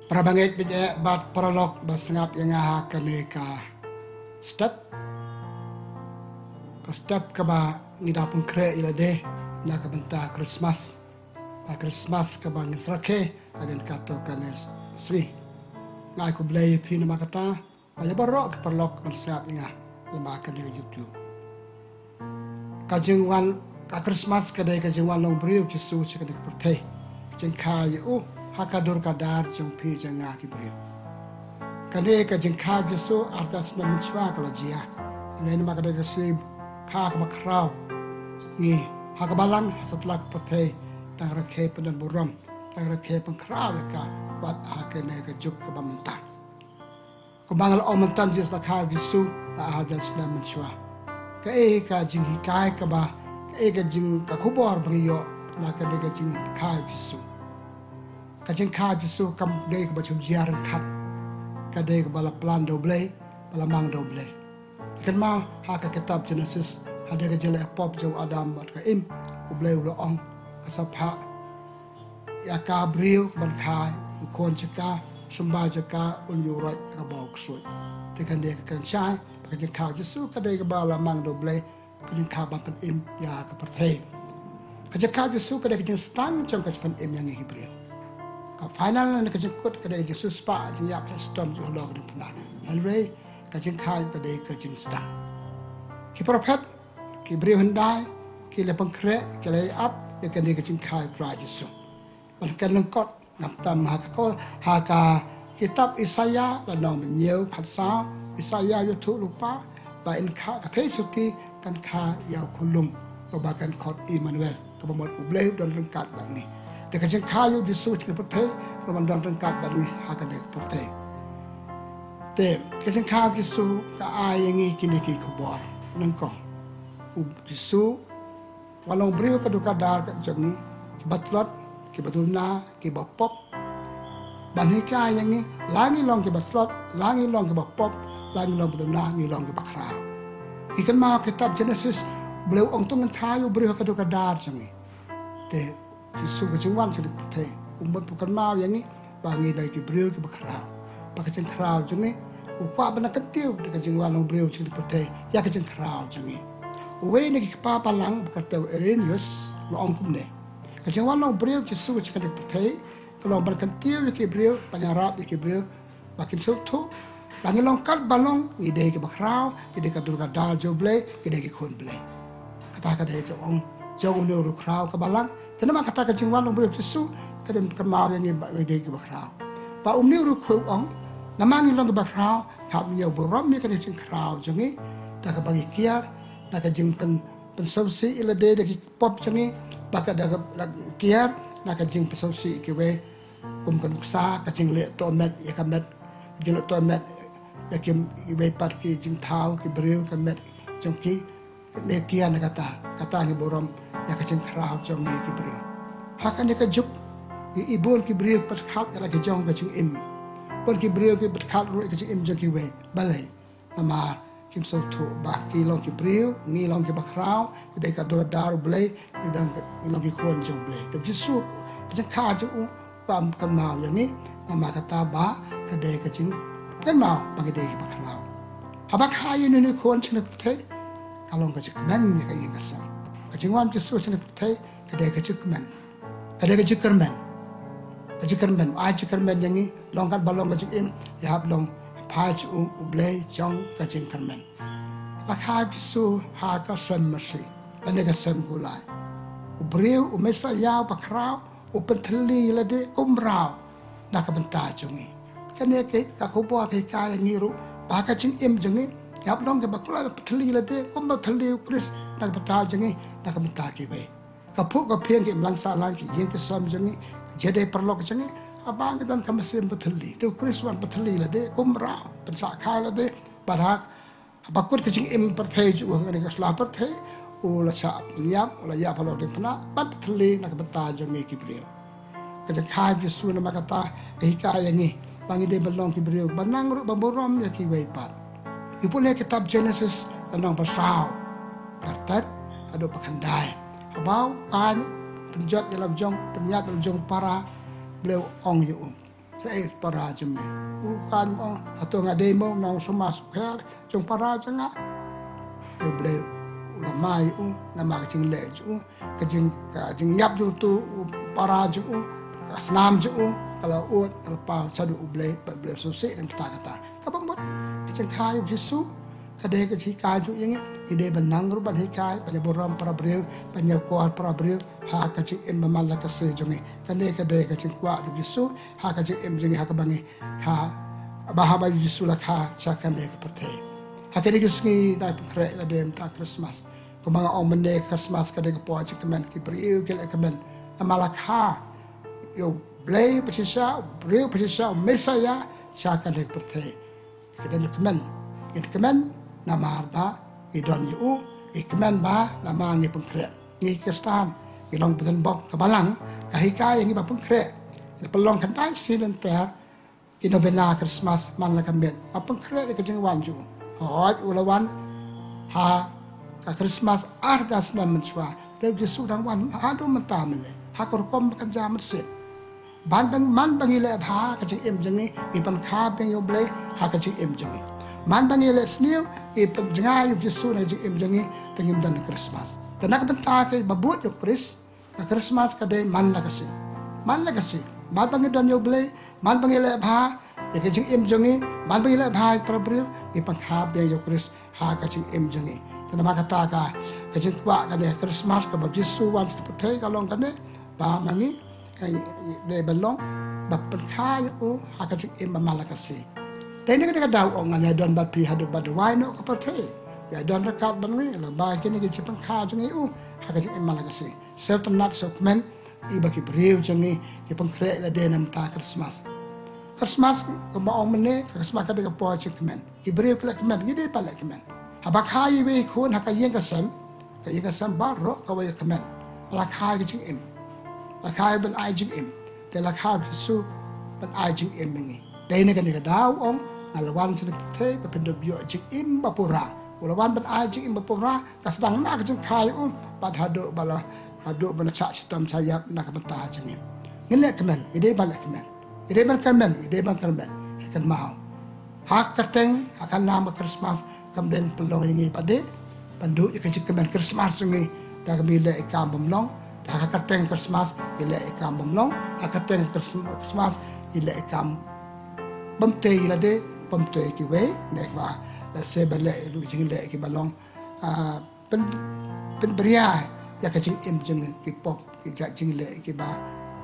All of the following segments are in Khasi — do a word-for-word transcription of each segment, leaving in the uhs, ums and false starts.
Para bangeit bad paralok ba sngap ïa nga ha kane ka step, ka step kaba ngi dang pynkhreh ïa lade na ka bynta Christmas. Ka Christmas kaba ngin sa rakhe hadien katto katne sngi. Nga ai khublei ïa phi namar kata, bad ïa baroh ki paralok ban sngap ïa nga lyngba kane ka YouTube. Ka jingwan, ka Christmas ka dei ka jingwan long briew Jisu sha kane ka pyrthei. Ka jingkha ïa u ha ka dur ka dar jong phi jong nga ki briew. Kane ka jingkha Jisu artat snem mynshuwa ka la jia. Hynrei namar ka dei ka sngi kha kaba khraw, ngi ha ka balang ha satlak ka pyrthei dang rakhe pyndonburom, dang rakhe pynkhraw ïa ka wat ha kane ka juk kaba mynta. Kumba nga la ong mynta, Jisu la kha, Jisu la arhajar snem mynshuwa. Kaei ka jinghikai kaba, kaei ka jing, ka khubor ba ngi ïoh na kane ka jingkha Jisu? Ka jingkha Jisu kam dei kaba shu jia ryngkat. Ka dei kaba la plan da U Blei, ba la mang da U Blei. Kynmaw ha ka kitab Genesis, hadien ka jingleh pop jong u Adam bad ka Im, U Blei u la ong, ka sa phah ïa ka briew ban kha ïa u khun jong ka, symbai jong ka un ïuh roit ïa ka bor ksuid. Te kane ka kren shai ba ka jingkha Jisu ka dei kaba la mang da U Blei, ka jingkha ban pynim ïa ka pyrthei. Ka jingkha Jisu ka dei ka jingsdang jong ka jingpynim ïa ngi ki briew. Ka final ne ka jingkut ka dei ka jingsiewspah, jingïap shitom jong u halor ka diengphna. Hynrei ka jingkha ka dei ka jingsdang. Ki prophet, ki briew hyndai, ki la pynkhreh, ki la ïap ïa kane ka jingkha U Trai Jisu. Ban kren lyngkot, ngam tam ha ka ko, ha ka kitab Isaïah, lynnong ba hynñiew, khatsaw, Isaïah u ïathuh lypa ba in kha, ka theisotti kan kha ïa u khunlung, kaba kan khot Immanuel, kaba mut U Blei u don ryngkat bad ngi. Te ka jingkha ïa u Jisu sha kane ka pyrthei ka long ban don ryngkat bad ngi ha kane ka pyrthei. Te ka jingkha Jisu ka ai ïa ngi kine ki khubor nyngkong. U Jisu u wan long briew ha ka dur ka dar ka jong ngi, kiba tlot, kiba duna, kiba pop. Ban hikai ïa ngi, la ngi long kiba tlot, la ngi long kiba pop, la ngi long kiba duna, ngi long kiba khraw. Ngi kynmaw ha kitab Genesis, U Blei u ong to ngin thaw ïa u briew ha ka dur ka dar jong ngi. Te Jisu ka jingwan sha kane ka pyrthei, um ban pynkynmaw ïa ngi ba ngi dei ki briew kiba khraw. Ba ka jingkhraw jong ngi, u kwah ban kyntiew da ka jingwan long briew sha kane ka pyrthei ïa ka jingkhraw jong ngi. Uwei na ki kpa balang ba kyrteng u Irenaeus u la ong kumne: Ka jingwan long briew Jisu sha kane ka pyrthei ka long ban kyntiew ïa ki briew, ban ïarap ïa ki briew, ba kin sngewthuh, la ngi long katba long, ngi dei kiba khraw, ngi dei ka dur ka dar jong U Blei, ngi dei ki khun Blei. Kata ka dei jong, jong une u riewkhraw ka balang. Te namar kata ka jingwan long briew Jisu ka dei ban kynmaw ïa ngi ba ngi dei kiba khraw. Ba une u riewkhraw u ong, namar ngi long kiba khraw, hap ngi ïa burom ïa ka jingkhraw jong ngi da kaba ngi kiar, da ka jingpyn, pynsngewsih ïa lade da ki pop jong ngi, bad ka da ka, da kiar na ka jingpynsngewsih ïa kiwei, kum ka nuksa, ka jingleh tohmet ïa ka met, ka jingleh tohmet ïa ki, kiwei pat ki jingthaw ki briew, ka met jong ki. Ngi kiar na kata, kata ngi burom ïa ka jingkhraw jong ngi ki briew. Ha kane ka juk ngi i bun ki briew ki pyrkhat ïa la ki jong ka jingim. Bun ki briew ki pyrkhat ruh ïa ka jingim jong kiwei. Balei? Namar kim sngewthuh ba ki long ki briew, ngi long kiba khraw, ngi dei ka dur ka dar U Blei, ngi dang, ngi long ki khun jong U Blei. Te Jisu, ka jingkha jong u kam kynmaw ïa ngi, namar kata ba ka dei ka jingkynmaw ba ngi dei kiba khraw. Haba kha ïa une u khun sha kane ka pyrthei, ka long ka jingkmen ïa ka ïing ka sem. Ka jingwan Jisu sha kane ka pyrthei ka dei ka jingkmen. Ka dei ka jingkyrmen. Ka jingkyrmen, ai jingkyrmen ïa ngi, long katba long ka jingim, ïa hap long phai jong u, U Blei jong ka jingkyrmen. La kha Jisu ha ka sem masi, lane ka sem kulai. U briew, u Messaïah uba khraw, u pynthylli ïa lade kum mraw na ka bynta jong ngi. Kane ka, ka khubor ka hikai ïa ngi ruh ba ka jingim jong ngi, ïa hap long kiba kulai, ba pynthylli ïa lade kumba thylli u Khrist na ka bynta jong ngi, na ka bynta kiwei. Ka phuh ka phieng, ki imlang sahlang, ki ïing ki sem jong ngi, ki jingïadei paralok jong ngi, haba ngi don ka mynsiem pynthylli. Te u Khrist u wan pynthylli ïa lade kum mraw, pynsah kha ïa lade, bad ha, haba kut ka jingim pyrthei jong u ha kane ka sla pyrthei, u la shah pynïap, u la ïap halor diengphna ban pynthylli na ka bynta jong ngi ki briew. Ka jingkha Jisu namar kata ka hikai ïa ngi ba ngi dei ban long ki briew ba nang ruh ban burom ïa kiwei pat. Ngi pule kitab Genesis, lynnong ba saw, dkhot tet haduh ba khyndai. Haba u Kain u pynjot ïa la jong, pynïap ïa la jong para, U Blei u ong ïa u: Te para jong me u kan ong, hato nga dei mo nong suma sukher jong para jong nga? U Blei u la mai u namar ka jingleh jong u, ka jing ka jingïap jong uto u para jong u, ka snam jong u ka la ud ka la paw shaduh U Blei, bad U Blei sngewsih na ka bynta kata. Kaba mut ka jingkha ïa U Jisu ka dei ka jinghikai jong ngi. Ngi dei ban nang ruh ban hikai, ban ïaburom para briew, ban ïakor para briew ha ka jingim ba man la ka sngi jong ngi. Kane ka dei ka jingkwah jong U Jisu ha ka jingim jong ngi, ha kaba ngi kha, ba haba U Jisu la kha sha kane ka pyrthei. Ha kane ka sngi da pynkhreh lade mynta Christmas. Kumba nga ong mynne, Christmas ka dei ka por jingkmen, ki briew ki leh kmen namar la kha ïa U Blei ba shisha, U briew ba shisha, U Messaïah sha kane ka pyrthei. Ki dei ban kmen, ngin kmen namar ba ngi don ïa u, ngi kmen ba namar ngi pynkhreh. Ngi Khristan, ngi long bteng bok ka Balang, ka hikai ïa ngi ba pynkhreh. Ngi pynlong khyndai sien lynter ki nobena Christmas man la ka miet, ba pynkhreh ïa ka jingwan jong u. Hooid, u la wan ha ka Christmas ar hajar snem mynshuwa. Hynrei U Jisu dang wan haduh mynta mynne ha ka rukom ba kynja mynsiem. Ban ban man ba ngi leh bha ha ka jingim jong ngi, ngi pynkha biang ïa U Blei ha ka jingim jong ngi. Man ba ngi leh sniew, ngi pynjngai ïa U Jisu na ka jingim jong ngi, te ngim don Christmas. Te na ka bynta kaba bud ïa U Khrist, ka Christmas ka dei man la ka sngi. Man la ka sngi. Man ba ngi don ïa U Blei, man ba ngi leh bha ïa ka jingim jong ngi, man ba ngi leh bha ïa para briew, ngi pynkha biang ïa U Khrist ha ka jingim jong ngi. Te namar kata ka, ka jingkwah kane ka Christmas kaba U Jisu wan sha pyrthei ka long kane, ba ma ngi, ka dei ban long ba pynkha ïa u ha ka jingim ba man la ka sngi. Te ïa kane ka daw ong ngan ïadon bad phi haduh ba duwai noh ka pyrthei. Ïadon ryngkat bad ngi, lyngba kine ki jingpynkha jong ngi ïa u ha ka jingim man la ka sngi. Sngewtynnat, sngewkmen ïa ba ki briew jong ngi ki pynkhreh lade na mynta Christmas. Christmas kumba ong mynne, ka Christmas ka dei ka por jingkmen. Ki briew ki leh kmen, ngi dei ban leh kmen. Haba kha iwei i khun ha ka ïing ka sem, ka ïing ka sem baroh kawei ka kmen. La kha ïa ka jingim, la kha ïa ban ai jingim. Te la kha U Jisu ban ai jingim ïa ngi. Dei na kane ka daw ong, nga la wan sha kane ka pyrthei ba pyndonkam ïa ka jingim ba pura. U la wan ban ai jingim ba pura, ka sdang na ka jingkha ïa u, bad haduh ba la, haduh ba la shah shitom shah ïap na ka bynta jong ngi. Ngin leh kmen, ngi dei ban leh kmen. Ngi dei ban kyrmen, ngi dei ban kyrmen. Kynmaw, ha ka kyrteng, ha ka nam ka Christmas, kam dei ban pynlong ïa ngi pat de ban duh ïa ka jingkmen Christmas jong ngi da kaba ngi leh ïa ka kam bym long. Da ha ka kyrteng Christmas ngi leh ïa ka kam bym long. Ha ka kyrteng Christmas ngi leh ïa ka kam bym tei ïa lade, bym tei ïa kiwei, ne kaba lehse ba leh ruh jingleh kiba long, ah, pyn, pynbria ïa ka jingim jong ki pop, ki jait jingleh kiba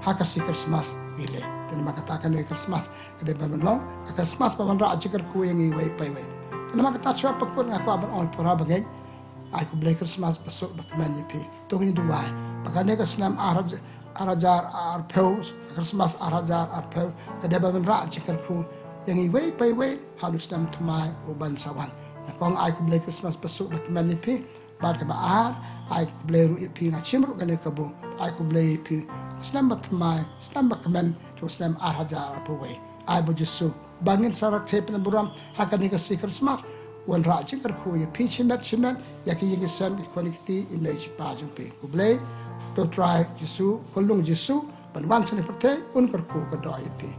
ha ka sngi Christmas ngi leh. Te namar kata kane Christmas ka dei ban long ka Christmas ba wanrah jingkyrkhu ïa ngi iwei pa iwei. Te namar kata shuwa ba kut nga kwah ban ong ïa para bangeit, ai khublei Christmas ba suk ba kmen ïa phi. To ngin duwai ba kane ka snem ar, ar hajar arphew, Christmas ar hajar arphew ka dei ban wanrah jingkyrkhu ïa ngi iwei pa iwei haduh u snem thymmai uban sa wan. Nga kwah ai khublei Christmas ba suk ba kmen ïa phi. Bad kaba ar, ai khublei ruh ïa phi, nga shim ruh kane ka buk, ai khublei ïa phi. Snem ba thymmai, snem ba kmen jong u snem ar hajar arphew wei. Ai ba U Jisu ba ngin sa rakhe pynburom ha kane ka sngi Christmas, wanrah jingkyrkhu ïa phi shimet shimet, ïa ki ïing ki sem, ki khun ki kti, i mei i pa jong phi. Khublei. To Trai Jisu, khyllung Jisu ban wan sha kane ka pyrthei, un kyrkhu kyrdoh ïa phi.